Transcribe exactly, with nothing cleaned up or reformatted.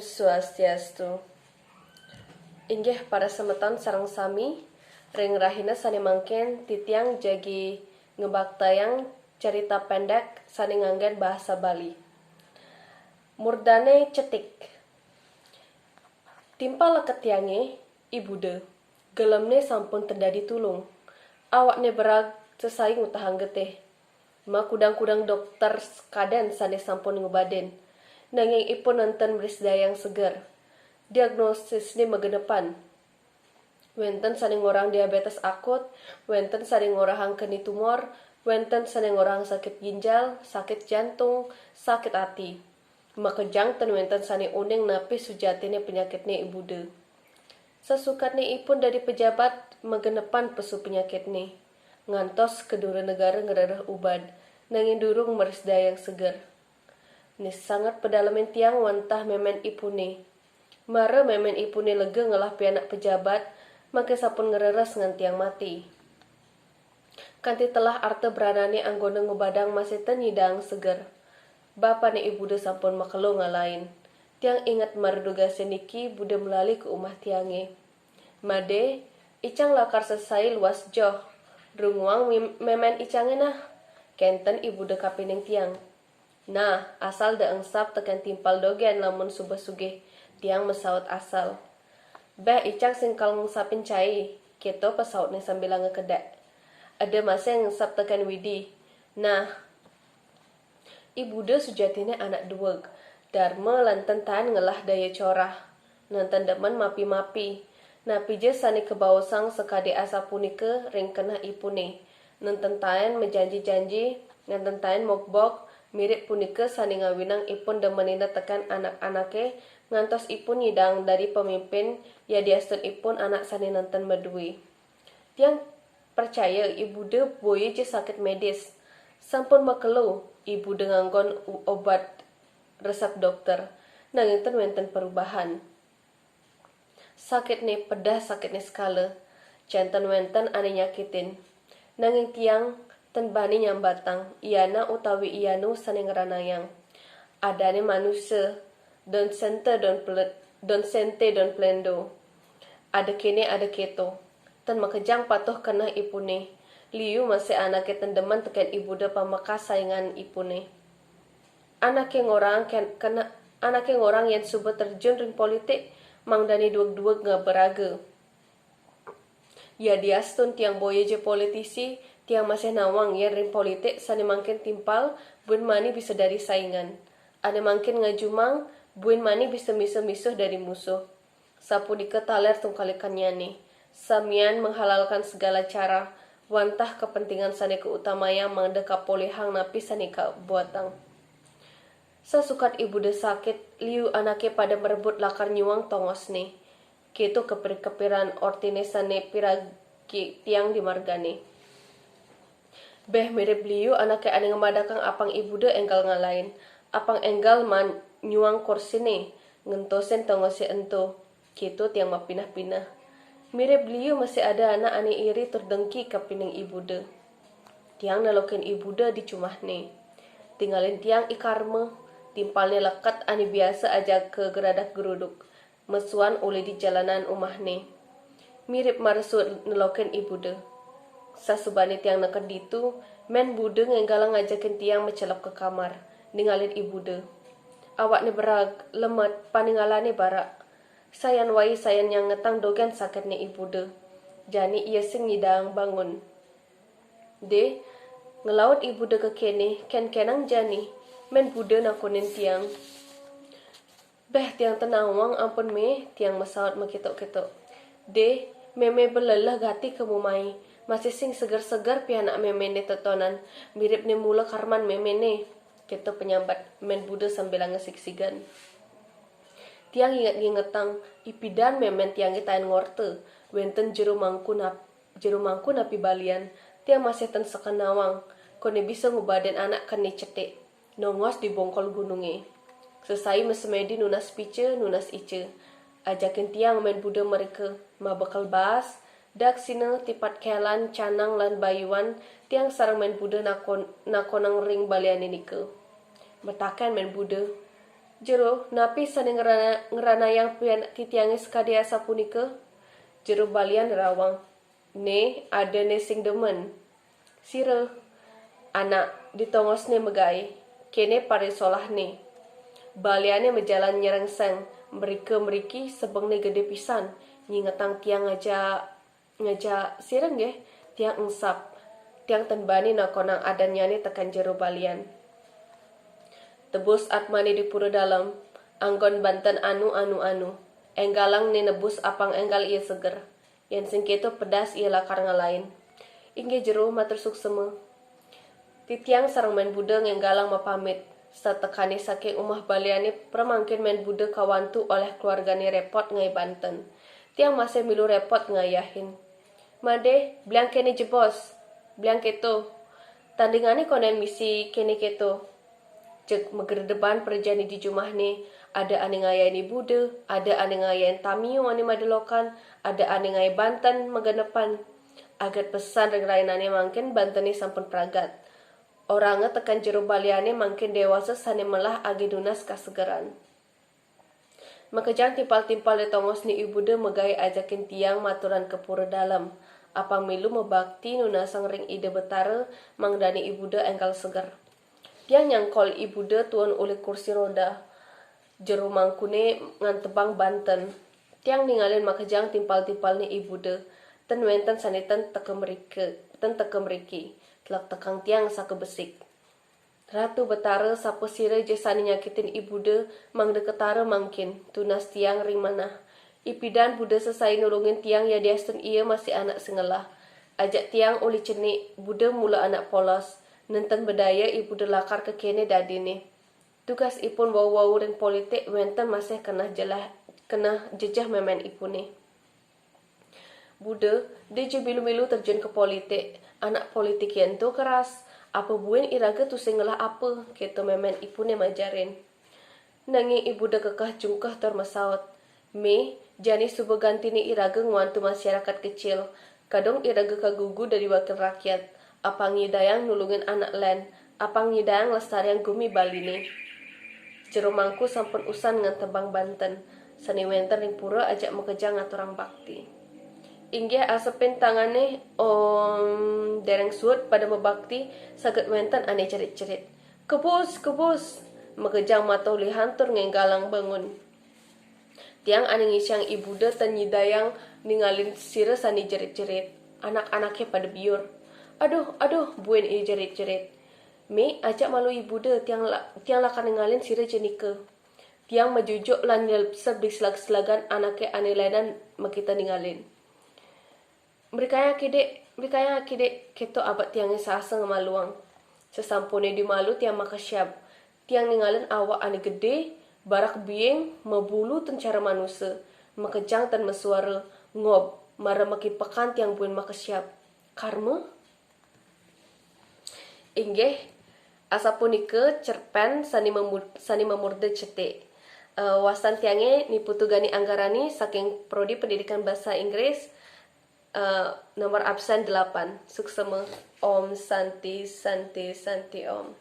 Swastiastu. Inggih para semeton sareng sami, ring rahina sane mangkin titiang jagi ngebaktayang cerita pendek sane nganggen bahasa Bali. Murdane cetik. Timpal leket tiange, I Buda. Gelemne sampun ten dadi tulung. Awakne berag sesai ngutahang getih. Makudang-kudang dokter sekaden sane sampun ngobadin. Nanging ipun nenten mrisdayang seger. Diagnosisne magenepan. Wenten sane ngorahang diabetes akut, wenten sane ngorahang keni tumor, wenten sane ngorahang sakit ginjal, sakit jantung, sakit ati. Makejang ten wenten sane uning napi sujatine penyakitne I Buda. Sasukatne ipun dadi pejabat, magenepan pesu penyakitne. Ngantos kedura negara ngrereh ubad, nanging durung mrisdayang seger. Ni sanget pedalemin tiang wantah memen ipune. Mara memen ipune lega ngelah pianak pejabat, mangke sampun ngreres ngan tiang mati. Kanti telah arta branane anggona ngobadang masih ten nyidang seger. Bapane I Buda sampun makelo ngalain. Tiang inget mara dugase niki Buda melali ka umah tiange. Made, icang lakar sesai luas joh. Runguang mim-, memen icange nah. Kenten I Buda kapining tiang. Nah, asal da engsap teken timpal dogen lamun suba sugih, tiang masaut asal. Beh, icang sing kal ngengsapin cai, keto pasautne sambilanga kedek. Eda masih ngengsap teken Widi. Nah, I Buda sujatine anak dueg, darma lan ten taen ngelah daya corah. Nenten demen mapi-mapi. Napija sane kabaosang sakadi asapunika ring keneh ipune. Nenten taen majanji-janji, nenten taen mogbog, mirip punika sane ngawinang ipun demenina teken anak-anake, ngantos ipun nyidang dadi pemimpin, yadiastun ipun anak sane nenten madue. Tiang percaya I Buda boya ja sakit medis. Sampun makelo, I Buda nganggon u-, obat resep dokter, nanging ten wenten perubahan. Sakitne pedah sakitne sekala, janten wenten ane nyakitin. Nanging tiang ten bani nyambatang, iana utawi ianu sane ngranayang. Adane manusa, don sente don pele-, don sente don plendo. Ada kene ada keto. Ten makejang patuh keneh ipune. Liu masih anake ten demen teken I Buda pamekas saingan ipune. Anake ngorang ken-, kena, anake ngorang yen suba terjun ring politik, mangdane dueg-dueg ngaberaga. Yadiastun tiang boya ja politisi, tiang masih nawang yen ring politik sane mangkin timpal, buin mani bisa dadi saingan. Ane mangkin ngajumang, buin mani bisa misuh-misuh dadi musuh. Sapunika taler tungkalikannyane. Samian menghalalkan segala cara, wantah kepentingan sane kautamayang mangda kapolihang napi sane kabuatang. Sasukat I Buda sakit, liu anake pada mrebut lakar nyuang tongosne. Keto kepir-kepiran ortine sane piragi tiang di margane. Beh, mirip liu anake ane ngamadakang apang I Buda enggal ngalain. Apang enggal man nyuang kursine, ngentosin tongose ento. Keto tiang mapineh-pineh. Mirip liu masih ada anak ane iri tur dengki kapining I Buda. Tiang nelokin I Buda di jumahne. Tingalin tiang I Karma, timpalne leket ane biasa ajaka geradak-geruduk. Mesuan uli di jalanan umahne. Mirip maresu nelokin I Buda. Sasubane tiang neked ditu, Men Buda ngenggalang ngajakin tiang macelep ka kamar, ningalin I Buda. Awakne berag, lemet, paningalane barak. Sayan wai sayan nyangetang dogen sakitne I Buda. Jani ia sing nyidang bangun. "De, ngelaut I Buda kekene, kenkenang jani?" Men Buda nakonin tiang. "Beh, tiang ten nawang ampun, Me," tiang masaut maketok-ketok. "De, meme beleleh gati ka mumai. Masih sing seger-seger pianak memene tetonan, miripne mula karman memene," keto panyambat Men Buda sambilanga sigsigan. Tiang inget-ingetang, ipidan memen tiange taen ngorta, wenten jero mangku nap-, jero mangku napi balian, tiang masih ten seken nawang, kone bisa ngubadin anak kene cetik. Nongos di bongkol gununge. Sesai masemedi nunas pica, nunas ica. Ajakin tiang Men Buda mereka, mabekel baas, daksina, tipat kelan, canang, lan bayuan, tiang sareng Men Buda nakon-, nakonang ring baliane nika. Mataken Men Buda, Jero, napi sane ngrana-, ngranayang pian titiange sakadi asapunika? Jero balian nerawang, "Ne, ada ne sing demen." "Sira?" "Anak, di tongosne magae. Kene parisolahne. Baliane majalan nyerengseng, mrika mriki sebengne gede pisan, nyingetang tiang aja." "Ngaja sira nggih?" "Tiang engsap. Tiang ten bani nakonang adannyane teken jero balian." Tebus atmane di pura dalem, anggon banten anu, anu, anu. Enggalang ne nebus apang enggal ia seger. Yen sing keto pedas ia lakar ngalain. "Inggih jero, matur suksema." Titiang sareng Men Buda ngenggalang mapamit. Satekane saking umah baliane, pramangkin Men Buda kawantu oleh keluargane repot ngae banten. Tiang masih milu repot ngayahin. "Made, bliang kene jebos, bliang keto. Tandingane konen misi kene keto." Jeg magredeban prajane di jumahne, ada ane ngayahin I Buda, ada ane ngayahin tamio ane madelokan, ada ane ngae banten magenepan. Aget pesan ring rainane mangkin bantene sampun pragat. Oranga teken jero baliane mangkin dewasa sane melah age nunas kasegeran. Makejang timpal-timpal di tongosne I Buda magae ajakin tiang maturan ka pura dalem. Apang milu mabakti nunasang ring Ida Betara, mangdane I Buda enggal seger. Tiang nyangkol I Buda tuun uli kursi roda. Jero mangkune ngantebang banten. Tiang ningalin makejang timpal-timpalne I Buda. Ten wenten sane ten teka mrika, ten teka mriki. Tlektekang tiang sakabesik. "Ratu Betara, sapa sira ja sane nyakitin I Buda, mangda ketara mangkin, tunas tiang ring manah. Ipidan Buda sesai nulungin tiang yadiastun ia masih anak sing ngelah. Ajak tiang uli cenik, Buda mula anak polos. Nenten bedaya I Buda lakar kekene dadine. Tugas ipun wau-wau ring politik wenten masih keneh jelah, keneh jejeh memen ipune." "Buda, dija milu-milu terjun ka politik. Anak politik ento keras. Apa buin iraga tusing ngelah apa?" keto memen ipune majarin. Nanging I Buda kekeh jungkeh tur masaut, "Me, jani suba gantine iraga ngwantu masyarakat kecil. Kadung iraga kagugu dadi wakil rakyat. Apang nyidayang nulungin anak len, apang nyidayang lestariang gumi Baline." Jero mangku sampun usan ngantebang banten. Sane wenten ring pura ajak makejang ngaturang bakti. Inggih asepin tangane, om, dereng suud pada mabakti, saget wenten ane cerit-cerit. "Kebus, kebus!" Makejang matuh lihan tur ngenggalang bangun. Tiang ane ngisiang I Buda ten nyidayang ningalin sira sane jerit-jerit. Anak-anake pada biur. "Aduh, aduh, buin I jerit-jerit." "Me, ajak malu I Buda, tiang la-, tiang lakar ningalin sira jenika." Tiang majujuk lan nyelebseb di selag-selagan anake ane lenan makita ningalin. "Mrikayang aki, Dik, mrikayang aki, Dik," keto abet tiange sasa ngemaluang. Sasampune dimalu tiang makesiab. Tiang ningalin awak ane gede, barak biing, mabulu ten cara manusa, makejang ten masuara, ngob, mara makipekan tiang buin makesiab. Karma? Inggih, asapunika cerpen sane mamu-, sane mamurda Cetik. Eh, wastan tiange Ni Putu Gani Anggarani saking Prodi Pendidikan Basa Inggris, eh, nomor absen delapan. Suksema. Om Santi, Santi, Santi Om.